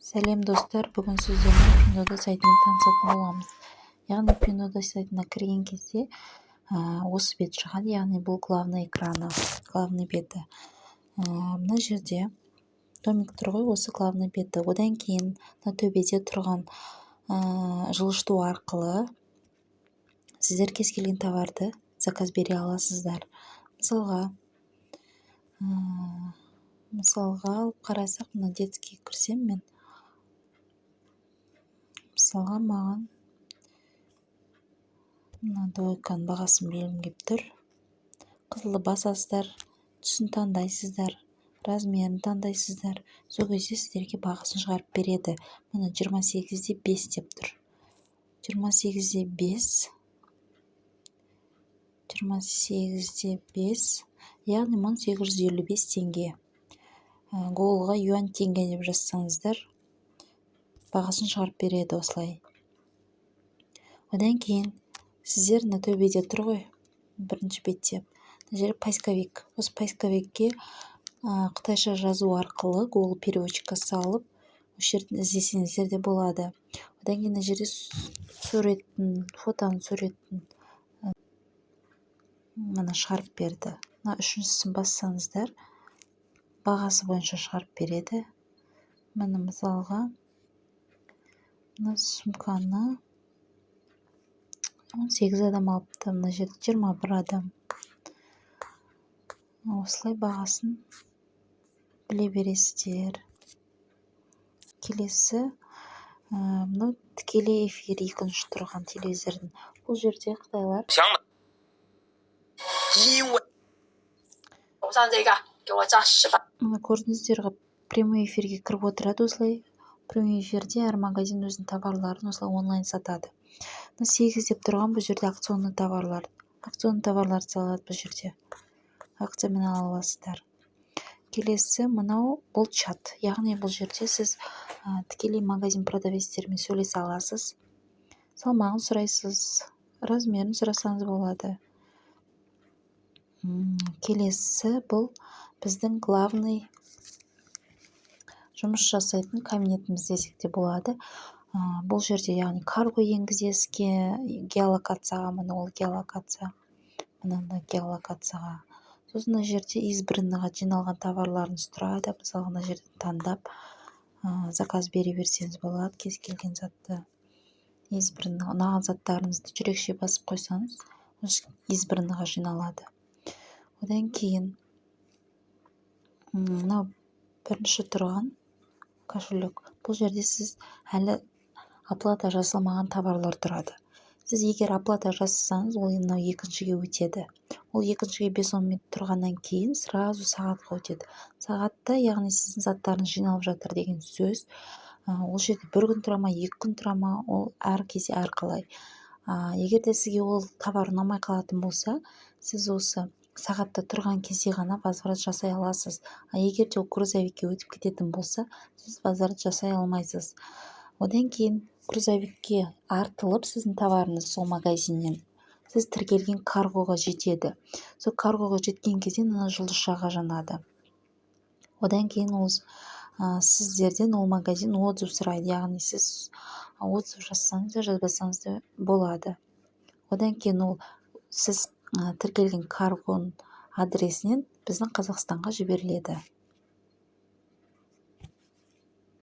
Сәлем, достар! Бүгін сіздермен Пиндуодуо сайтымен танысатын боламыз. Яғни Пиндуодуо сайтына кірген кезде осы бет шығады, яғни бұл главный экраны, главный беті. Мына жерде домик тұр ғой, осы главный беті. Одан кейін мына төбеде тұрған жылжыту арқылы сіздер кез келген товарды заказ бере аласыздар. Мысалға алып қарасақ, мына детский кірсем мен, мысалға, маған мына двойканың бағасын білгім келіп тұр. Қызылды басасыздар, түсін таңдайсыздар, размерін таңдайсыздар. Сол кезде сіздерге бағасын шығарып береді. Міне, 28,5 деп тұр, 28,5, 28,5, яғни 1855 теңге. Гуглға юань, теңге деп жазсаңыздар, бағасын шығарып береді осылай. Одан кейін сіздер мына төбеде тұр ғой, бірінші бетте, мына жерде поисковик. Осы поисковикке қытайша жазу арқылы Google переводчикке салып, осы жерден іздесеңіздер де болады. Одан кейін мына жерде суреттің, фотоның суретін мына шығарып берді. Мына үшіншісін бассаңыздар, бағасы бойынша шығарып береді. Міне, мысалға, мына сумканы 18 адам алыпты, мына жерде 21 адам. Осылай бағасын біле бересіздер. Келесі мынау тікелей эфир, екінші тұрған телевизордың. Бұл жерде қытайлар 因为手上这个给我加10。 Мына көрдіңіздер ғой, прямой эфирге кіріп отырады осылай. Прямой эфирде әр магазин өзінің товарларын осылай онлайн сатады. Мына 8 деп тұрған, бұл жерде акционный товарлар, акционный товарларды салады. Бұл жерде акциямен ала аласыздар. Келесі мынау, бұл чат, яғни бұл жерде сіз тікелей магазин продавецтермен сөйлесе аласыз, салмағын сұрайсыз, размерін сұрасаңыз болады. Келесі бұл біздің главный жұмыс жасайтын кабинетіміз десек те болады. Бұл жерде, яғни, карго енгізесіз геолокацияға. Міне, ол геолокация, мына геолокацияға. Сосын мына жерде избранныйға жиналған товарларыңыз тұрады. Мысалға, мына жерден таңдап, заказ бере берсеңіз болады кез келген затты. Избранный ұнаған заттарыңызды жүрекше басып қойсаңыз, избранныйға жиналады. Одан кейін мынау бірінші тұрған кошелек. Бұл жерде сіз әлі оплата жасалмаған товарлар тұрады. Сіз егер оплата жасасаңыз, ол мынау екіншіге өтеді. Ол екіншіге 5-10 минут тұрғаннан кейін сразу сағатқа өтеді. Сағатта, яғни, сіздің заттарыңыз жиналып жатыр деген сөз. Ол жерде бір күн тұра ма, 2 күн тұра ма, ол әр кезде әрқалай. Егер де сізге ол товар ұнамай қалатын болса, сіз осы сағатта тұрған кезде ғана возврат жасай аласыз. А егер де ол грузовикке өтіп кететін болса, сіз возврат жасай алмайсыз. Одан кейін грузовикке артылып, сіздің товарыңыз сол магазиннен сіз тіркелген каргоға жетеді. Сол каргоға жеткен кезде мына жұлдызшаға жанады. Одан кейін ол сіздерден ол магазин отзыв сұрайды, яғни сіз отзыв жазсаңыз да, жазбасаңыз да болады. Одан кейін ол сіз тіркелген каргоның адресінен біздің Қазақстанға жіберіледі.